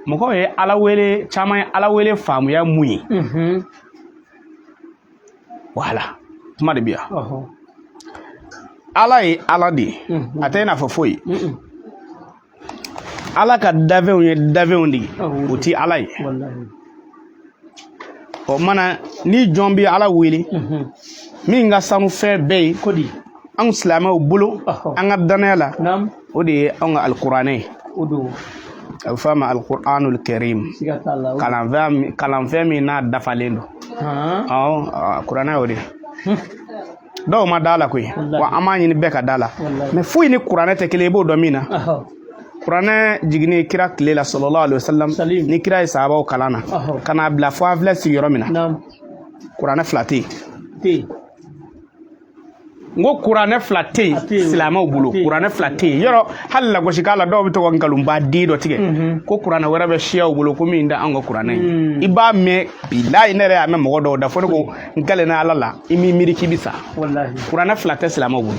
Mɔgɔw ye Ala wele, caman ye Ala wele faamuya mun ye? Wala kuma de bi yan. Ala ye Ala de ye, a tɛ i n'a fɔ foyi. Ala ka dafɛnw ye dafɛnw de ye, o ti Ala ye. O mana ni jɔn bɛ Ala wele min ka sanu fɛn bɛɛ ye kodi anw silamɛw bolo, an ka danaya la, o de ye anw ka alikuranɛ ye. O don. A bɛ fɔ a ma alikuranul karim. Siga t'a la. Kalanfɛn min n'a dafalen don. Awɔ, kuranɛ y'o de ye. Dɔw ma da la koyi, wa an b'a ɲini bɛɛ ka da la, mais foyi ni kuranɛ tɛ kelen. I b'o dɔn min na, kuranɛ jiginnen kira tile la, sallallahu alaihi wasallam, ni kira ye sahabaw kalan na ka n'a bila fo an filɛ sigiyɔrɔ min na, kuranɛ fila tɛ yen. N ko kuranɛ fila tɛ yen silamɛw bolo, kuranɛ fila tɛ yen. Yɔrɔ hali lagosi k'a la, dɔw bɛ to ka nkalonba den dɔ tigɛ ko kuranɛ wɛrɛ bɛ siyaw bolo ko min tɛ anw ka kuranɛ ye. I b'a mɛn, bilayi, ne yɛrɛ y'a mɛn mɔgɔ dɔw da fo ne ko n kalenna Ala la, i m'i miiri k'i bɛ sa. Kuranɛ fila tɛ silamɛw bolo.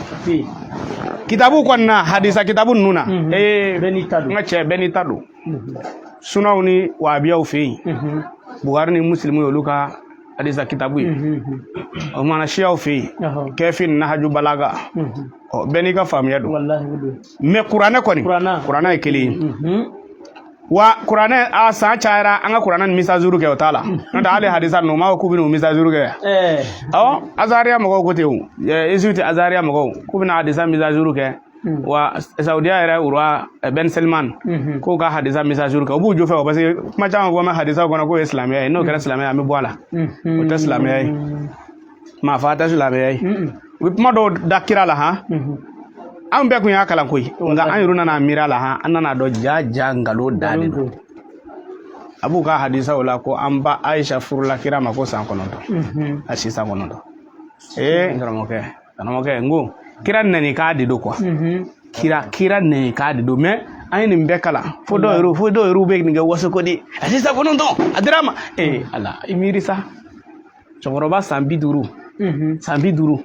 Kitabu kɔni na, hadisa kitabu ninnu na, ee, n ka cɛ, bɛɛ n'i ta don. Sunaw ni wahabiyaw fɛ yen, Bukari ni Musilimu y'olu ka hadisa kitabu ye. O mana siyaw fɛ yen, Kɛfi ni Nahaju Balaga, ɔ, bɛɛ n'i ka faamuya don. Mais kuranɛ kɔni, kuranɛ ye kelen ye. Wa kuranɛ a san cayara, an ka kuranɛ ni mise à jour kɛ, o t'a la. N'o tɛ hali hadisa ninnu, u m'a fɔ k'u bɛna u mise à jour kɛ. Awɔ, Azariya mɔgɔw ko ten. O Égypte Azariya mɔgɔw k'u bɛna hadisa mise à jour kɛ. Wa Saudiya yɛrɛ roi Ben Salman k'o ka hadisa mise à jour kɛ. U b'u jo fɛ o, parce que kuma caman fɔ mɛ hadisa kɔnɔ k'o ye silamɛya ye. N'o kɛra silamɛya, an bɛ bɔ a la. O tɛ silamɛya ye, maa fa tɛ silamɛya ye. U bɛ kuma dɔw da kira la han. Anw bɛɛ kun y'a kalan koyi, nka an yɛrɛ nana miiri a la han, an nana dɔn ja ja nkalon da de don. A b'u ka hadisaw la ko an ba Ayisa furula kira ma ko san 9, a si san 9. Ee, karamɔgɔkɛ, karamɔgɔkɛ, n ko kira nɛni k'a de don quoi. Kira nɛni k'a de don. Mais an ye nin bɛɛ kalan fo dɔw yɛrɛ bɛ nin kɛ waso ko de a si san 9 a dira a ma. Ee Ala, i miiri sa, cɛkɔrɔba san 50, san 50,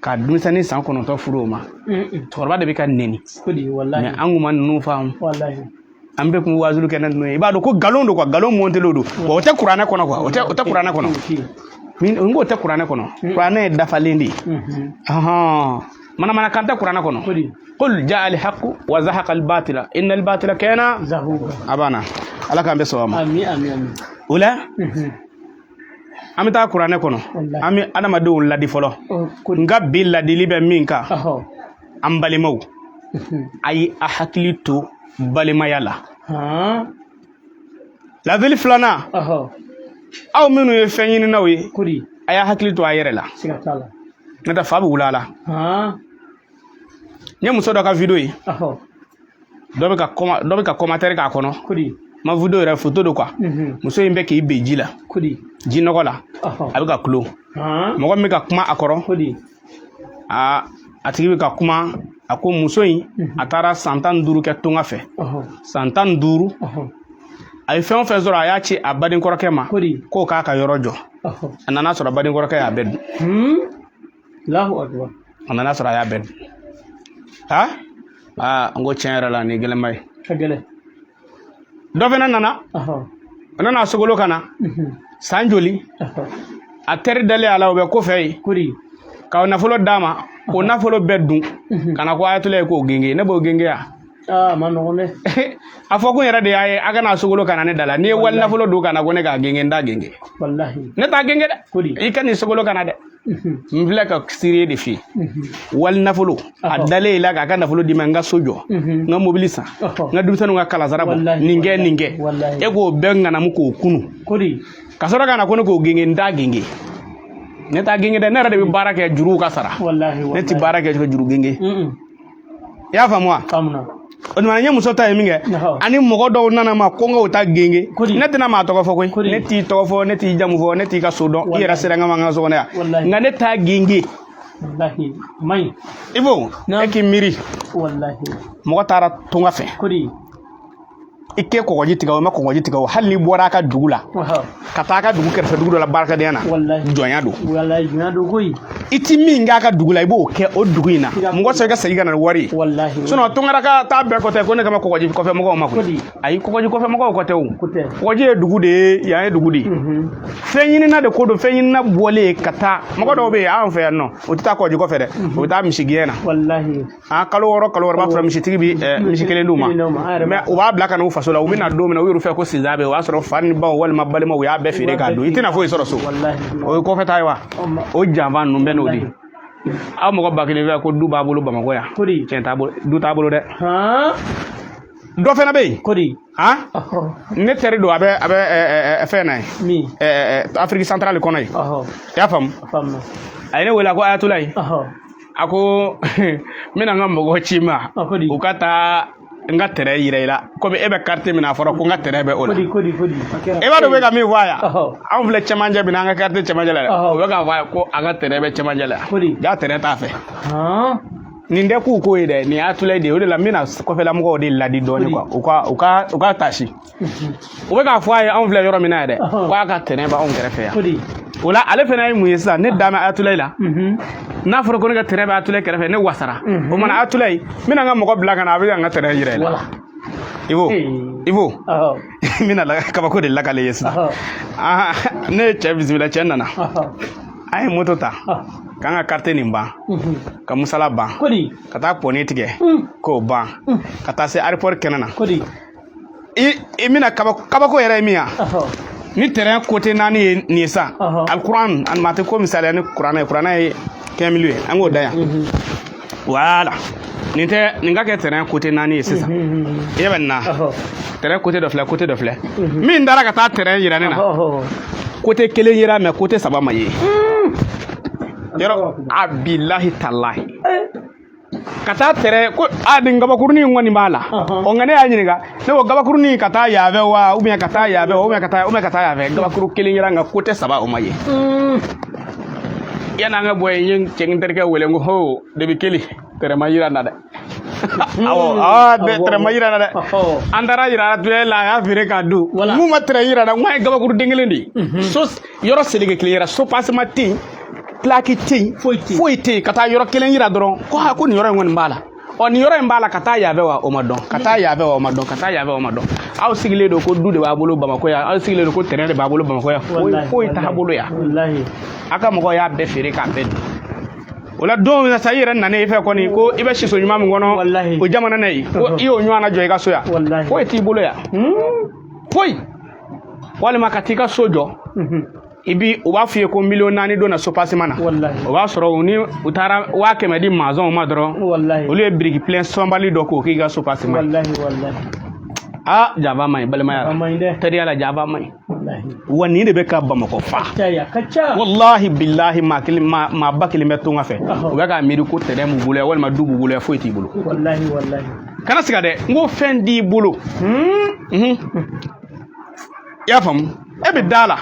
ka denmisɛnnin san 9 furu o ma, cɛkɔrɔba de bɛ ka nɛni. Mais an kun ma ninnu faamu. An bɛɛ kun wajulu kɛ ninnu ye. I b'a dɔn ko nkalon don quoi, nkalon mɔntelen don. Wa o tɛ kuranɛ kɔnɔ quoi, o tɛ kuranɛ kɔnɔ. N k'o tɛ kuranɛ kɔnɔ. Kuranɛ ye dafalen de ye. Manamanakan tɛ kuranɛ kɔnɔ. Qul jaa al haqu wa zahaqa al batila inna al batila kana zahuqa. A banna. Ala k'an bɛ sɔn ma. Amin, amin, amin. O la, an bɛ taa kuranɛ kɔnɔ, an bɛ adamadenw ladi fɔlɔ. N ka bi ladili bɛ min kan, an balimaw, a ye a hakili to balimaya la. Ladili filanan, aw minnu ye fɛn ɲininaw ye, a y'a hakili to a yɛrɛ la, n'o tɛ fa bɛ wuli a la. N ye muso dɔ ka vidéo ye, dɔ bɛ ka commentaire k'a kɔnɔ. Ma vidéo yɛrɛ, photo don quoi. Muso in bɛ k'i ben ji la, ji nɔgɔ la, a bɛ ka kulo. Mɔgɔ min bɛ ka kuma a kɔrɔ, aa, a tigi bɛ ka kuma, a ko muso in a taara san 15 kɛ tunga fɛ. San 15, a ye fɛn o fɛn sɔrɔ, a y'a ci a baden kɔrɔkɛ ma k'o k'a ka yɔrɔ jɔ. A nana sɔrɔ baden kɔrɔkɛ y'a bɛɛ dun. A nana sɔrɔ a y'a bɛɛ dun. Ha, aa, n ko tiɲɛ yɛrɛ la, nin ye gɛlɛnba ye. Dɔ fana nana, o nana sogolo ka na san joli, a teri dalen a la, o bɛ kɔfɛ yen ka nafolo d'a ma, k'o nafolo bɛɛ dun ka na ko ayatollah ye k'o genge. Ne b'o genge yan. Aa, ma nɔgɔn dɛ. A fɔ kun yɛrɛ de y'a ye a kana sogolo ka na ne da la. N'i ye wali nafolo dun ka na ko ne k'a genge, n t'a genge. Ne t'a genge dɛ. I ka nin sogolo ka na dɛ. N filɛ ka siri de f'i ye. Wali nafolo a dalen i la k'a ka nafolo d'i ma, n ka so jɔ, n ka mobili san, n ka denmisɛnninw ka kalansara bɔ, nin kɛ, nin kɛ, e k'o bɛɛ ŋanamu k'o kunu ka sɔrɔ ka na ko ne k'o genge, n t'a genge. Ne t'a genge dɛ. Ne yɛrɛ de bɛ baara kɛ juruw ka sara. Ne tɛ baara kɛ ka juru genge. I y'a faamu wa? O tuma, n ye muso ta ye min kɛ, ani mɔgɔ dɔw nana ma ko n k'o ta genge, ne tɛna maa tɔgɔ fɔ koyi. Ne t'i tɔgɔ fɔ, ne t'i jamu fɔ, ne t'i ka so dɔn. I yɛrɛ sera n ka ma n ka so kɔnɔ yan, nka ne t'a genge. I b'o e k'i miiri, mɔgɔ taara tunga fɛ. I kɛ kɔgɔji tigɛ o, i ma kɔgɔji tigɛ o, hali n'i bɔra a ka dugu la ka taa a ka dugu kɛrɛfɛ dugu dɔ la baarakɛdenya na, jɔnya don. Jɔnya don koyi. I ti min k'a ka dugu la, i b'o kɛ o dugu in na. Mɔgɔ sɔrɔ i ka segin ka na ni wari ye. Sinon tungara ka taa bɛɛ kɔtɛ ko ne kama kɔgɔji kɔfɛ mɔgɔw ma koyi. Ayi, kɔgɔji kɔfɛ mɔgɔw kɔtɛ o. Kɔgɔji ye dugu de ye, yan ye dugu de ye. Fɛn ɲinina de ko don, fɛn ɲinina bɔlen ka taa. Mɔgɔ dɔw bɛ yen anw fɛ yan nɔ, o tɛ taa kɔgɔji kɔfɛ dɛ, o bɛ taa misigɛn na. A kalo 6 kalo 6 b'a sɔrɔ misitigi bɛ misi kelen d'u ma, mais u b'a bila ka n'u faso la. U bɛ na don min na, u yɛrɛ fɛ ko sinzan bɛ yen, o y'a sɔrɔ fa ni baw walima balimaw u y'a bɛɛ feere k'a dun. I tɛna foyi sɔrɔ so. O ye kɔfɛ ta ye wa? O janfa ninnu bɛɛ n'o de ye. Aw mɔgɔ 1000 fɛ ko du b'a bolo Bamakɔ yan, tiɲɛ t'a bolo, du t'a bolo dɛ. Dɔ fana bɛ yen, ne teri don, a bɛ fɛn na yen, Afrique centrale kɔnɔ yen. I y'a faamu? A ye ne wele, a ko Ayatolayi, a ko n bɛna n ka mɔgɔw ci ma, u ka taa n ka terrain yira i la, komi e bɛ quartier min na, a fɔra ko n ka terrain bɛ o la. I b'a dɔn u bɛ ka min fɔ a ye, anw filɛ cɛmancɛ min na, an ka quartier cɛmancɛ la dɛ, u bɛ k'a fɔ a ye ko a ka terrain bɛ cɛmancɛ la yan, ja terrain t'a fɛ. Nin tɛ k'u ko ye dɛ, nin y'a tula de ye. O de la n bɛna kɔfɛlamɔgɔw de ladi dɔɔni quoi, u ka tasi. U bɛ k'a fɔ a ye, anw filɛ yɔrɔ min na yan dɛ, k'a ka terrain b'anw kɛrɛfɛ yan. O la ale fana ye mun ye sisan? Ne dan bɛ Ayatolayi la. N'a fɔra ko ne ka terrain bɛ Ayatolayi kɛrɛfɛ, ne wasara. O mana Ayatolayi, n bɛna n ka mɔgɔ bila ka na, a bɛ n ka terrain yira i la. Ibo, Ibo, n bɛna kabako de lakale ye sisan. Ne ye cɛ bisimila, cɛ nana, an ye moto ta k'an ka quartier nin ban, ka musala ban, ka taa pɔni tigɛ k'o ban, ka taa se aéroport kɛnɛ na. I bɛna kabako yɛrɛ ye min ye, ni terrain côté 4 ye nin ye sa, alikuran ani maa tɛ ko misaliya ni kuranɛ ye, kuranɛ ye 15 000 ye, an k'o da yan. Voilà, nin tɛ nin ka kɛ terrain côté 4 ye sisan. I ɲɛ bɛ nin na, terrain côté dɔ filɛ, côté dɔ filɛ. Min taara ka taa terrain yira ne na, côté kelen yira, mais côté 3 ma ye yɔrɔ. A bilahi talahi, ka taa terrain ko a nin gabakurunin in kɔni b'a la. Ɔ, nka ne y'a ɲininka, ne ko gabakurunin ka taa yan fɛ wa, ou bien ka taa yan fɛ, ou bien ka taa, ou bien ka taa yan fɛ? Gabakuru kelen yira, nka côté 3 o ma ye. Yanni an ka bɔ yen, n ye cɛ n terikɛ wele, n ko ho, depuis kelen terrain ma yira n na dɛ. Awɔ, aa, terrain ma yira n na dɛ. An taara yira tuyɛ la, a y'a feere k'a dun. Mun ma terrain yira n na? N ko an ye gabakuru den kelen de ye, so yɔrɔ seleke kelen yira, soubassement tɛ yen, plaque tɛ yen, foyi tɛ yen. Ka taa yɔrɔ kelen yira dɔrɔn, ko ha, ko nin yɔrɔ in kɔni b'a la. Ɔ, nin yɔrɔ in b'a la, ka taa yan fɛ wa, o ma dɔn, ka taa yan fɛ wa, o ma dɔn, ka taa yan fɛ, o ma dɔn. Aw sigilen don ko du de b'a bolo Bamakɔ yan, aw sigilen don ko terrain de b'a bolo Bamakɔ yan, foyi foyi t'a bolo yan. A ka mɔgɔw y'a bɛɛ feere k'a bɛɛ dun. O la don min na sa, i yɛrɛ nanen i fɛ kɔni, ko i bɛ siso ɲuman min kɔnɔ o jamana na yen, ko i y'o ɲɔgɔnna jɔ i ka so yan, foyi t'i bolo yan, foyi. Walima ka t'i ka so jɔ, i bi u b'a f'i ye ko miliyɔn 4 donna soubassement na, o b'a sɔrɔ u ni u taara 100 000 di maçonw ma dɔrɔn, olu ye biriki plein sɔnbali dɔ k'o k'i ka soubassement. Aa, janfa man ɲi balimaya la, teriya la, janfa man ɲi. Wa nin de bɛ ka Bamakɔ fa. Walahi bilahi, maa kelen, maa 1000 bɛ tunga fɛ, u bɛ k'a miiri ko terrain b'u bolo yan, walima du b'u bolo yan, foyi t'i bolo. Kana siga dɛ, n ko fɛn t'i bolo. I y'a faamu? E bɛ da la.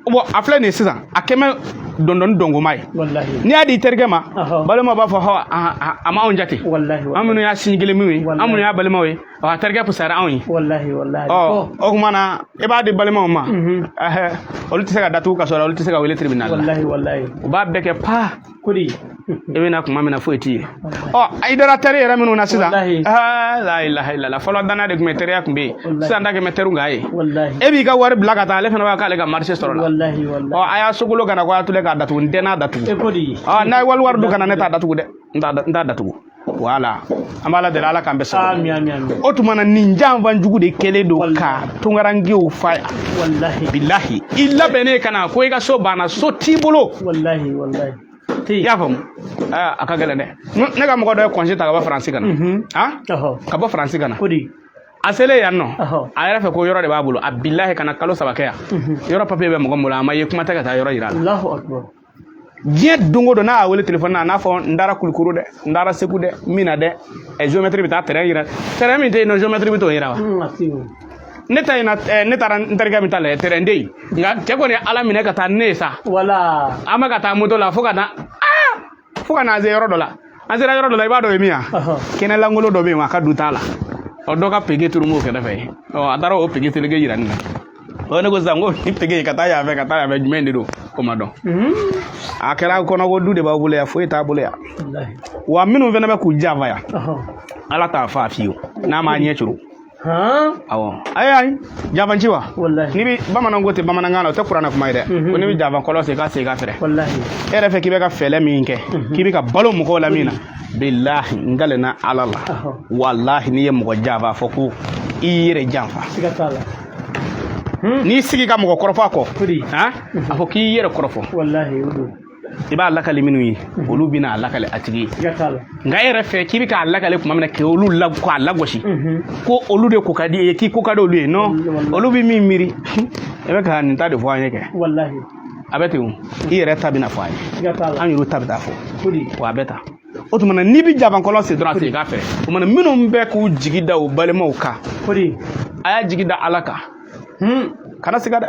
Bon, a filɛ nin ye sisan, a kɛmɛ dɔndɔni dɔnkoma ye. N'i y'a di i terikɛ ma, balima b'a fɔ hɔ, a ma anw jate, an minnu y'a sinji kelen minw ye, an minnu y'a balimaw ye, a terikɛ fisayara anw ye. Ɔ, o tuma na i b'a di balimaw ma, olu tɛ se ka datugu kaso la, olu tɛ se ka wele tribunal la, u b'a bɛɛ kɛ pa. I bɛna kuma min na, foyi t'i ye. Ɔ, i dara teri yɛrɛ minnu na sisan, la ilaha illallah, fɔlɔ danaya de tun bɛ, teriya tun bɛ yen, sisan ta kɛmɛ teriw k'a ye. E b'i ka wari bila ka taa, ale fana b'a k'ale ka marché sɔrɔ la. Ɔ, a y'a sogolo ka na ko a tule k'a datugu, n tɛ n'a datugu. Ɔ, n'a ye wali wari dun ka na, ne t'a datugu dɛ, n t'a datugu. Voilà, an b'Ala deli, Ala k'an bɛɛ sɔrɔ. O tuma na nin janfa jugu de kɛlen don ka tunkarankew fa yan. Bilahi, i labɛnnen ka na ko i ka so banna, so t'i bolo. I y'a faamu? A ka gɛlɛn dɛ. Ne ka mɔgɔ dɔ ye congé ta ka bɔ Faransi ka na, ka bɔ Faransi ka na. A selen yan nɔ, a yɛrɛ fɛ ko yɔrɔ de b'a bolo. A bilahi, ka na kalo 3 kɛ yan, yɔrɔ papiye bɛ mɔgɔ min bolo, a ma ye, kuma tɛ ka taa yɔrɔ yira a la. Diɲɛ don o don, n'a y'a wele telefɔni na, a n'a fɔ n taara Kulukoro dɛ, n taara Segu dɛ, n bɛna dɛ. Ɛ, géomètre bɛ taa terrain yira, terrain min tɛ yen nɔ, géomètre bɛ t'o yira wa? Ne ta in na, ne taara n terikɛ min ta lajɛ, terrain tɛ yen, nka cɛ kɔni ye Ala minɛ ka taa ne ye sa. An bɛ ka taa moto la fo ka na, fo ka na se yɔrɔ dɔ la. An sera yɔrɔ dɔ la, i b'a dɔn o ye min ye? Kɛnɛ lankolon dɔ bɛ yen, a ka du t'a la. Ɔ, dɔ ka pege turu m'o kɛrɛfɛ yen. Ɔ, a taara o pege tereke yira ne na. Ɔ, ne ko sisan, ko ni pege ka taa yan fɛ, ka taa yan fɛ, jumɛn de don, o ma dɔn. A kɛra kɔnɔ ko du de b'aw bolo yan, foyi t'a bolo yan. Wa minnu fana bɛ k'u janfa yan, Ala t'a fa fiyewu n'a m'a ɲɛ coro. Awɔ, ayi ayi, jafanci wa. N'i bɛ, bamananw ko ten bamanankan na, o tɛ kuranɛ kuma ye dɛ, ko n'i bɛ jafa kɔlɔn sen, k'a sen ka fɛrɛ. E yɛrɛ fɛ k'i bɛ ka fɛɛrɛ min kɛ, k'i bɛ ka balo mɔgɔw la min na, bilahi, n kalenna Ala la, walahi, n'i ye mɔgɔ janfa, fɔ ko i y'i yɛrɛ janfa. N'i sigi ka mɔgɔ kɔrɔfɔ a kɔ, a fɔ k'i yɛrɛ kɔrɔfɔ. I b'a lakali minnu ye, olu bɛna a lakali a tigi ye. Nka e yɛrɛ fɛ k'i bɛ k'a lakali tuma min na, k'olu la, k'a lagosi, ko olu de ko ka di e ye, k'i ko ka di olu ye, non, olu bɛ min miiri, e bɛ ka nin ta de fɔ an ye kɛ. A bɛ ten o, i yɛrɛ ta bɛna fɔ an ye, an yɛrɛ ta bɛ taa fɔ wa, a bɛ ta. O tuma na, n'i bɛ jabankɔlɔ sen dɔrɔn, a sen ka fɛrɛ. O tuma na, minnu bɛ k'u jigi da u balimaw kan, a y'a jigi da Ala kan. Kana siga dɛ,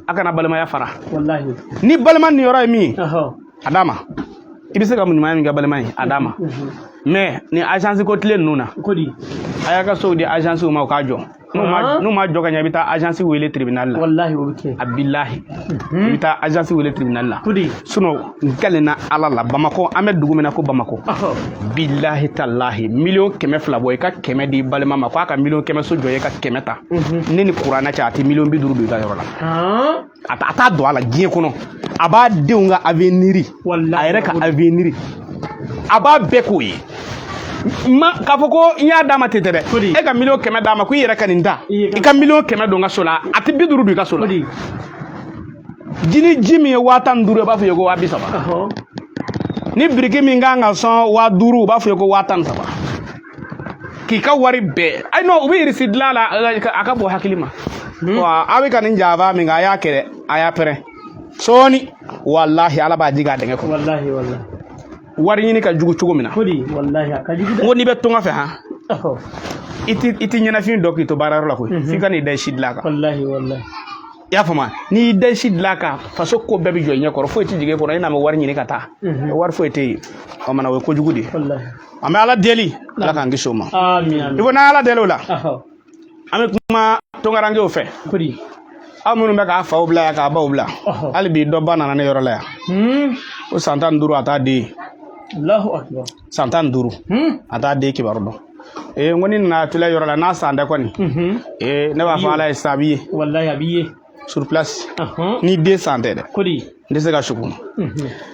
a kana balimaya fara. Ni balima niyɔrɔ ye min ye, a d'a ma. I bɛ se ka ɲumanya min kɛ balima ye, a d'a ma. Mais ni agence ko tile ninnu na, a y'a ka sow di agence ma, u k'a jɔ. N'u ma jɔ ka ɲɛ, i bɛ taa agence wele tribunal la. A bilahi, i bɛ taa agence wele tribunal la. Sinon, n kalenna Ala la, Bamakɔ, an bɛ dugu min na ko Bamakɔ, bilahi talahi, 200 000 bɔ, i ka 100 di balima ma k'a ka 100 000 so jɔ, i ka 100 ta. Ne ni kuranɛ cɛ, a tɛ 50 000 don i ka yɔrɔ la. A t'a don a la diɲɛ kɔnɔ. A b'a denw ka avenir, a yɛrɛ ka avenir, a b'a bɛɛ k'o ye. Ma k'a fɔ ko n y'a d'a ma ten tɛ dɛ. E ka 100 000 d'a ma ko i yɛrɛ ka nin ta, i ka 100 000 don n ka so la, a tɛ 50 don i ka so la. Ji ni ji min ye 15 000 ye, u b'a fɔ i ye ko 30 000. Ni biriki min kan ka sɔn 5000, u b'a fɔ i ye ko 13 000. K'i ka wari bɛɛ, ayi non, u bɛ irisi dilan la, a ka bon hakili ma. Wa a bɛ ka nin janfa min kɛ, a y'a kɛ dɛ, a y'a pɛrɛn sɔɔni, walahi, Ala b'a jigin a dingɛ kɔnɔ. Wari ɲini ka jugu cogo min na, n ko n'i bɛ tunga fɛ, han, i ti ɲɛnafin dɔ k'i to baarayɔrɔ la koyi, f'i ka n'i da i si dilan kan. I y'a faamu? N'i y'i da i si dilan kan, faso ko bɛɛ bɛ jɔ i ɲɛ kɔrɔ, foyi tɛ jigin e kɔnɔ, i n'a bɛ wari ɲini ka taa, wari foyi tɛ yen. O mana, o ye kojugu de ye. An bɛ Ala deli, Ala k'an kisi o ma. I ko n'an ye Ala deli o la, an bɛ kuma tunkarankew fɛ. Aw minnu bɛ k'a faw bila yan, k'a baw bila, hali bi dɔ ba nana ne yɔrɔ la yan ko san 15, a t'a den. San 15, a t'a den kibaru dɔn. Ee, n ko ni nana tila yɔrɔ la, n'a san tɛ kɔni, ee, ne b'a fɔ Ala ye sa, a b'i ye sur place. Ni den san tɛ dɛ, n tɛ se ka sugu.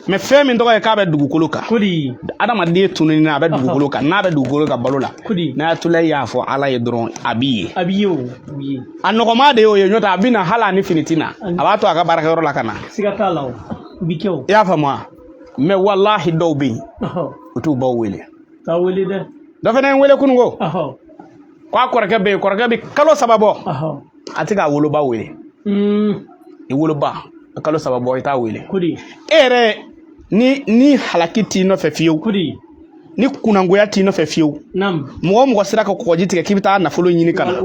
Mais fɛn min tɔgɔ ye k'a bɛ dugukolo kan, adamaden tununi na, a bɛ dugukolo kan, n'a bɛ dugukolo kan balo la, n'a tula y'a fɔ Ala ye dɔrɔn, a b'i ye. A nɔgɔma de y'o ye, n'o tɛ a bɛ na hali a ni fini tɛ na, a b'a to a ka baarakɛyɔrɔ la ka na. I y'a faamu wa? Mais walahi, dɔw bɛ yen, u t'u baw wele. Dɔ fana ye n wele kunun ko k'a kɔrɔkɛ bɛ yen, kɔrɔkɛ bɛ kalo 3 bɔ, a tɛ k'a woloba wele. I woloba kalo 3 bɔ, i t'a wele. E yɛrɛ, ni halaki t'i nɔfɛ fiyewu, ni kunnangoya t'i nɔfɛ fiyewu, mɔgɔ o mɔgɔ sera ka kɔgɔji tigɛ k'i bɛ taa nafolo ɲini ka na,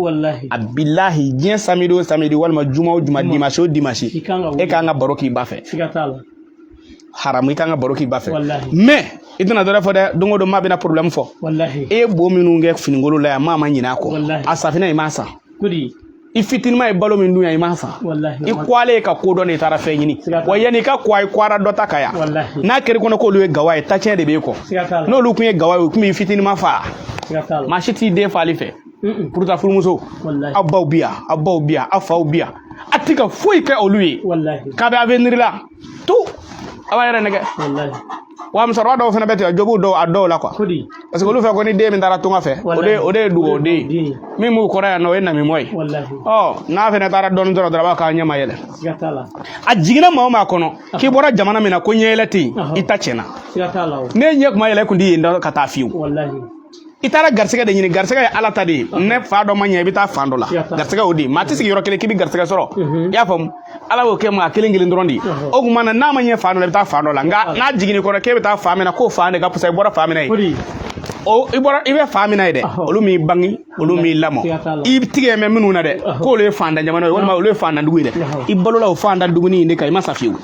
a bilahi, diɲɛ samedi o samedi, walima juma o juma, dimanche o dimanche, e k'an ka baro k'i ba fɛ. Haramu, i kan ka baro k'i ba fɛ. Mais i tɛna dɔ fɔ dɛ, don o don maa bɛna problème fɔ. E ye bo minnu kɛ finikolo la yan, maa ma ɲinɛ a kɔ. A safinɛ, i m'a san. I fitininma ye balo min dun yan, i m'a san. I kɔlen ka ko dɔn de, i taara fɛn ɲini. Wa yanni i ka kɔ, i kɔra dɔ ta ka yan. N'a kɛra i kɔnɔ k'olu ye gawa ye, tacɛn de b'e kɔ. N'olu kun ye gawa ye, u kun b'i fitininma faa. Maa si t'i den faali fɛ. Pourtant furumuso, aw baw bi yan, aw baw bi yan, aw faw bi yan, a ti ka foyi kɛ olu ye. K'a bɛ avenir la tu, a b'a yɛrɛ nɛgɛ. Wa musokɔrɔba dɔw fana bɛ ten, jo b'u dɔw a dɔw la quoi. Parce que olu fɛ ko ni den min taara tunga fɛ, o de ye dugawuden ye. Min b'u kɔrɔ yan nɔ, o ye namimɔ ye. Ɔ, n'a fana taara dɔɔnin dɔrɔn, a b'a k'a ɲɛ ma yɛlɛ. A jiginna maa o maa kɔnɔ k'i bɔra jamana min na ko ɲɛ yɛlɛ tɛ yen, i ta tiɲɛna. Ne ɲɛ kuma yɛlɛ kun tɛ yen ka taa fiyewu. I taara garisɛgɛ de ɲini, garisɛgɛ ye Ala ta de ye. Ne fa dɔ ma ɲɛ, i bɛ taa fan dɔ la, garisɛgɛ o de ye. Maa tɛ sigi yɔrɔ kelen k'i bɛ garisɛgɛ sɔrɔ. I y'a faamu? Ala y'o kɛ maa kelen kelen dɔrɔn de ye. O tuma na, n'a ma ɲɛ fan dɔ la, i bɛ taa fan dɔ la. Nka n'a jiginni kɔrɔ k'e bɛ taa fan min na, k'o fan de ka fisa i bɔra fan min na ye. O i bɔra, i bɛ fan min na ye dɛ, olu m'i bange, olu m'i lamɔ, i tigɛ mɛ minnu na dɛ, k'olu ye fantan jamana ye, walima olu ye fantan dugu ye dɛ, i balola o fantan dumuni in de kan, i ma sa fiyewu.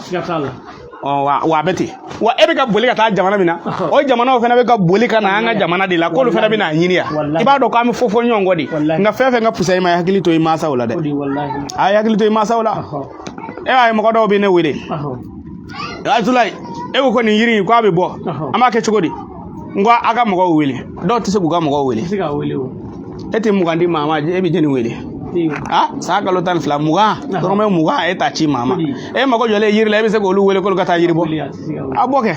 Ɔ wa wa a bɛ ten wa. E bɛ ka boli ka taa jamana min na, o jamanaw fana bɛ ka boli ka na an ka jamana de la, k'olu fana bɛ n'a ɲini yan. I b'a dɔn k'an bɛ fɔ fɔ ɲɔgɔn kɔ de. Nka fɛn fɛn ka fisa i ma, i hakili to i mansaw la dɛ. A ye hakili to i mansaw la. E b'a ye, mɔgɔ dɔw bɛ ne wele: "Ayatulayi, e ko ko nin yiri in k'a bɛ bɔ, an b'a kɛ cogo di?" N ko a ka mɔgɔw wele. Dɔw tɛ se k'u ka mɔgɔw wele. E tɛ 20 di maa ma, e bɛ jɛni wele? Ah, san kalo 12, 20, dɔrɔmɛ 20, e t'a ci maa ma. E mago jɔlen yiri la, e bɛ se k'olu wele k'olu ka taa yiri bɔ? A bɔ kɛ,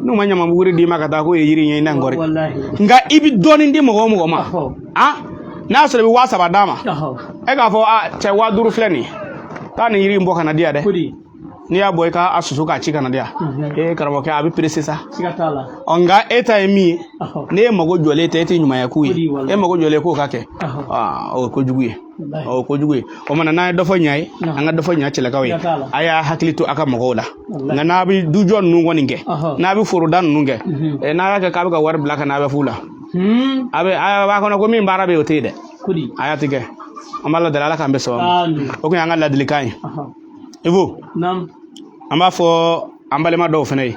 n'u ma ɲamabuguri d'i ma ka taa k'o ye yiri in ye, i na n kɔri. Nka i bɛ dɔɔnin di mɔgɔ o mɔgɔ ma, ah, n'a sɔrɔ i bɛ 3000 d'a ma, e k'a fɔ: "A cɛ, 5000 filɛ nin ye, taa nin yiri in bɔ ka na di yan dɛ." N'i y'a bɔ, i ka a susu k'a ci ka na di yan. Ee karamɔgɔkɛ, a bɛ perese sa. Ɔ, nka e ta ye min ye, n'e mago jɔlen tɛ, e tɛ ɲumanya k'u ye. E mago jɔlen k'o ka kɛ, o ye kojugu ye, o ye kojugu ye. O mana n'an ye dɔ fɔ ɲa ye, an ka dɔ fɔ ɲa cɛlakaw ye. A y'a hakili to a ka mɔgɔw la. Nka n'a bɛ dujɔ ninnu kɔni kɛ, n'a bɛ foroda ninnu kɛ, n'a y'a kɛ k'a bɛ ka wari bila ka na, a bɛ f'u la, a bɛ a b'a kɔnɔ ko min baara bɛ yen, o tɛ yen dɛ. A y'a tigɛ. An b'a ladali, Ala k'an bɛɛ sɔn. O kun y'an ka ladilikan ye. Ibu, an b'a fɔ an balima dɔw fana ye.